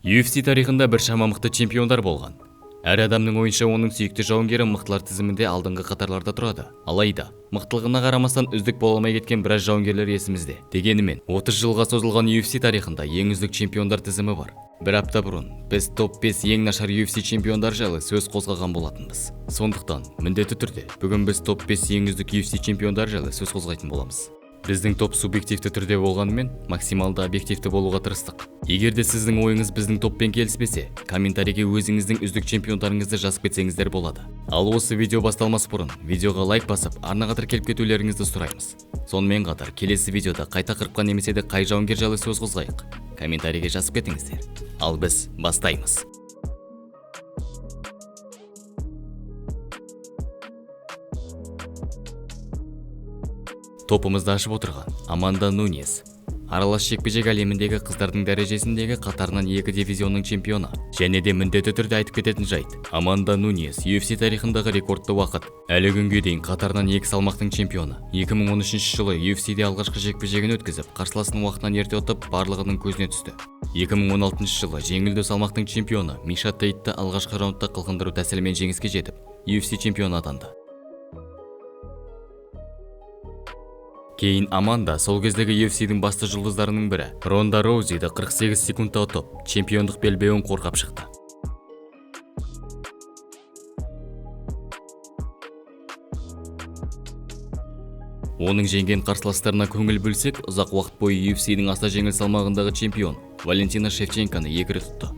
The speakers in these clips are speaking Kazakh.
UFC тарихында біршама мықты чемпиондар болған. Әр адамның ойынша, оның сүйікті жауынгері мықтылар тізімінде алдыңғы қатарларда тұрады. Алайда мықтылығына қарамастан, үздік бола алмай кеткен біраз жауынгерлер есімізде. Дегенімен 30 жылға созылған UFC тарихында ең үздік чемпиондар тізімі бар. Бір апта бұрын біз топ 5 ең нашар UFC чемпиондар жайлы сөз қозғаған болатынбыз. Сондықтан міндетті түрде бүгін біз топ 5 ең үздік UFC чемпиондар жайлы сөз қозғайтын боламыз. Біздің топ субъективті түрде болғанымен, максималды объективті болуға тырыстық. Егер де сіздің ойыңыз біздің топпен келіспесе, комментарийге өзіңіздің үздік чемпиондарыңызды жазып кетсеңіздер болады. Ал осы видео басталмас бұрын видеоға лайк басып, арнаға тіркеліп кетулеріңізді сұраймыз. Сонымен қатар келесі видеода қай тақырыпқа немесе де қай жауынгер жайлы сөз қозғайық, комментарийге жазып кетіңіздер. Ал біз бастаймыз. Топымызды ашып отырған Аманда Нуньес. Аралас жекпе-жек әлеміндегі қыздардың дәрежесіндегі қатарынан екі дивизионның чемпионы. Және де міндетті түрде айтып кететін жайт: Аманда Нуньес UFC тарихындағы рекордты уақыт әлі күнге дейін қатарынан екі салмақтың чемпионы. 2013 жылы UFC-де алғашқы жекпе-жегін өткізіп, қарсыласын уақытынан ерте ұтып, барлығының көзіне түсті. 2016 жылы жеңілдеу салмақтың чемпионы Миша Тейтті алғашқы раундта қылқындыру тәсілімен жеңіске жетіп, UFC чемпионы атанды. Кейін Аманда сол кездегі UFC-дің басты жұлдыздарының бірі Ронда Роузиді 48 секундта ұтып, чемпиондық белбеуін қорғап шықты. Оның жеңген қарсыластарына көңіл бөлсек, ұзақ уақыт бойы UFC-дің аса жеңіл салмағындағы чемпион Валентина Шевченконы екі рет ұтты.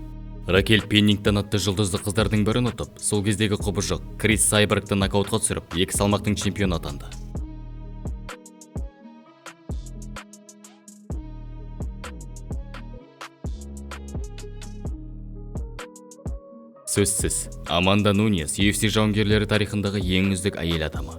Ракель Пеннингтон атты жұлдызды қыздардың бірін ұтып, сол кездегі құбыжық Крис Сайбергті нокаутқа түсіріп, екі салмақтың чемпионы атанды. Сөзсіз, Аманда Нуньес UFC жауынгерлері тарихындағы ең үздік әйел адамы.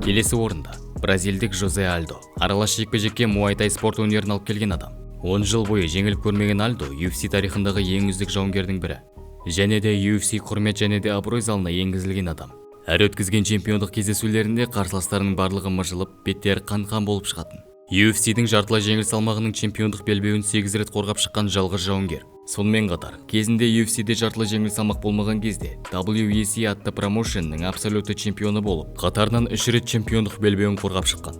Келесі орында бразилдік Жозе Альдо. Аралас жекпе-жекке муай-тай спорт өнерін алып келген адам. 10 жыл бойы жеңіліп көрмеген Альдо UFC тарихындағы ең үздік жауынгердің бірі. Және де UFC құрмет және де абырой залына енгізілген адам. Әр өткізген чемпиондық кездесулерінде қарсыластарының барлығы мыжылып, беттері қан-қан болып шығатын. UFC-дің жартылай жеңіл салмағының чемпиондық белбеуін 8 рет қорғап шыққан жалғыз жауынгер. Сонымен қатар, кезінде UFC-де жартылай жеңіл салмақ болмаған кезде WEC атты промоушеннің абсолютті чемпионы болып, қатарынан 3 рет чемпиондық белбеуін қорғап шыққан.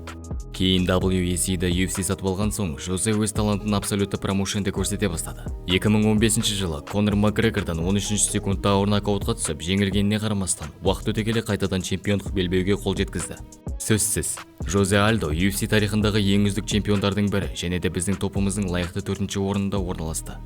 Кейін WEC-ді UFC сатып алған соң, Жозе өз талантын абсолютті промоушенде көрсете бастады. 2015 жылы Конор Макгрегордан 13 секундта ауыр нокаутқа түсіп, жеңілгеніне қарамастан, уақыт өте келе қайтадан чемпиондық белбеуге қол жеткізді. Сөзсіз, Жозе Альдо UFC тарихындағы ең үздік чемпиондардың бірі және де біздің топымыздың лайықты төртінші орнында орналасты.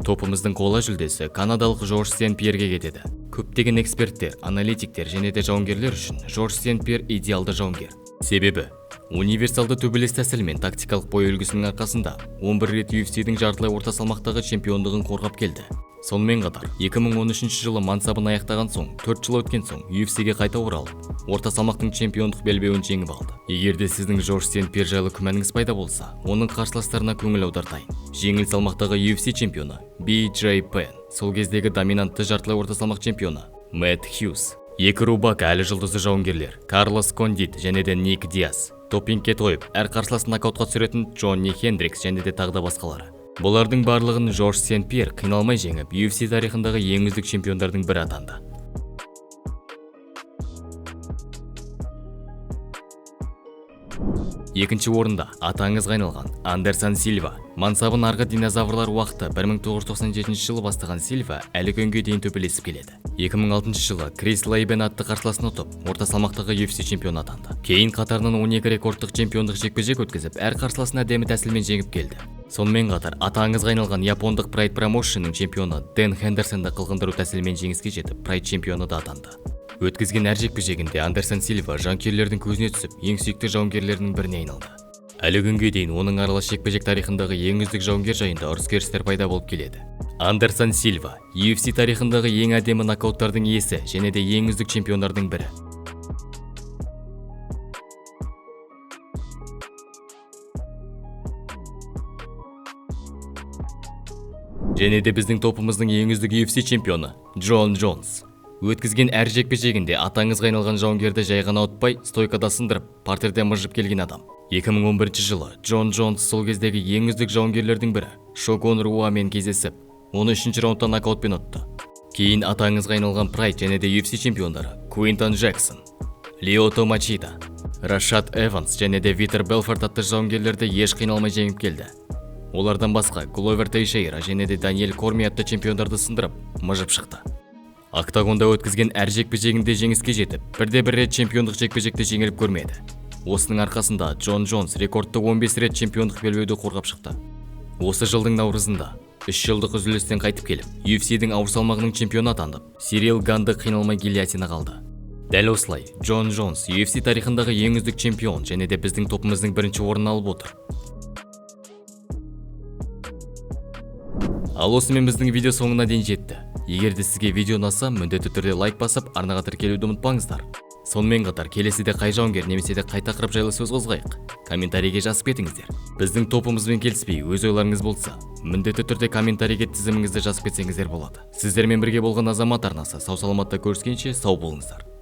Топымыздың қола жүлдесі канадалық Жорж Сен-Пьерге кетеді. Көптеген эксперттер, аналитиктер және де жауынгерлер үшін Жорж Сен-Пьер идеалды жауынгер. Себебі универсалды төбелес тәсілі мен тактикалық бой үлгісінің арқасында 11 рет UFC-дің жартылай орта салмақтағы чемпиондығын қорғап келді. Сонымен қатар 2013 жылы мансабын аяқтаған соң, 4 жыл өткен соң UFC-ге қайта оралып, орта салмақтың чемпиондық белбеуін жеңіп алды. Егер де сіздің Жорж Сен-Пьер жайлы күмәніңіз пайда болса, оның қарсыластарына көңіл аудартайын. Жеңіл салмақтағы UFC чемпионы BJ Penn, сол кездегі доминантты жартылай орта салмақ чемпионы Мэтт Хьюз, екі рубака әлі жұлдызды жауынгерлер Карлос Кондит және де Ник Диас, допингке тойып, әр қарсыласын нокаутқа түсіретін Джонни Хендрикс және де тағы да басқалары. Бұлардың барлығын Жорж Сен-Пьер қиналмай жеңіп, UFC тарихындағы ең үздік чемпиондардың бірі атанды. Екінші орында аты аңызға айналған Андерсон Сильва. Мансабын арғы динозаврлар уақыты 1997 жылы бастаған Сильва әлі күнге дейін төбелесіп келеді. 2006 жылы Крис Лейбен атты қарсыласын ұтып, орта салмақтағы UFC чемпионы атанды. Кейін қатарынан 12 рекордтық чемпиондық жекпе-жек өткізіп, әр қарсыласын әдемі тәсілмен жеңіп келді. Сонымен қатар аты аңызға айналған япондық Pride Promotion-ның чемпионы Дэн Хендерсонды қылқындыру тәсілімен жеңіске жетіп, Pride чемпионы да атанды. Өткізген әр жекпе-жегінде Андерсон Сильва жанкүйерлердің көзіне түсіп, ең сүйікті жауынгерлерінің біріне айналды. Әлі күнге дейін оның аралас жекпе-жек тарихындағы ең үздік жауынгер жайында ұрыс-керістер пайда болып келеді. Андерсон Сильва UFC тарихындағы ең әдемі нокауттардың иесі және де ең үздік чемпиондардың бірі. Және де біздің топымыздың ең үздік UFC чемпионы Джон Джонс. Өткізген әр жекпе-жегінде аты аңызға айналған жауынгерді жай ғана ұтпай, стойкада сындырып, партерде мыжып келген адам. 2011 жылы Джон Джонс сол кездегі ең үздік жауынгерлердің бірі Шогон Руамен кездесіп, оны үшінші раундта нокаутпен ұтты. Кейін аты аңызға айналған Прайд және де UFC чемпиондары Куинтон Джексон, Лиото Мачида, Рашад Эванс және де Витер Белфорд атты жауынгерлерді еш қиналмай жеңіп келді. Олардан басқа Гловер Тейшейра және де Даниэль Корми атты чемпиондарды сындырып, мыжып шықты. Октагонда өткізген әр жекпе-жегінде жеңіске жетіп, бірде бір рет чемпиондық жекпе-жекте жеңіліп көрмеді. Осының арқасында Джон Джонс рекордты 15 рет чемпиондық белбеуді қорғап шықты. Осы жылдың наурызында 3 жылдық үзілістен қайтып келіп, UFC-дің ауыр салмағының чемпионы атанып, Сирил Ганды қиналмай гильотинаға алды. Дәл осылай, Джон Джонс UFC тарихындағы ең үздік чемпион және де біздің топымыздың бірінші орнын алып отыр. Ал осымен біздің видео соңына дейін жетті. Егер де сізге видео ұнаса, міндетті түрде лайк басып, арнаға тіркелуді ұмытпаңыздар. Сонымен қатар келесіде қай жауынгер немесе де қай тақырып жайлы сөз қозғайық, комментарийге жазып кетіңіздер. Біздің топымызбен келіспей, өз ойларыңыз болса, міндетті түрде комментарийге тізіміңізді жазып кетсеңіздер болады. Сіздермен бірге болған Азамат арнасы. Сау саламатта көріскенше, сау болыңыздар.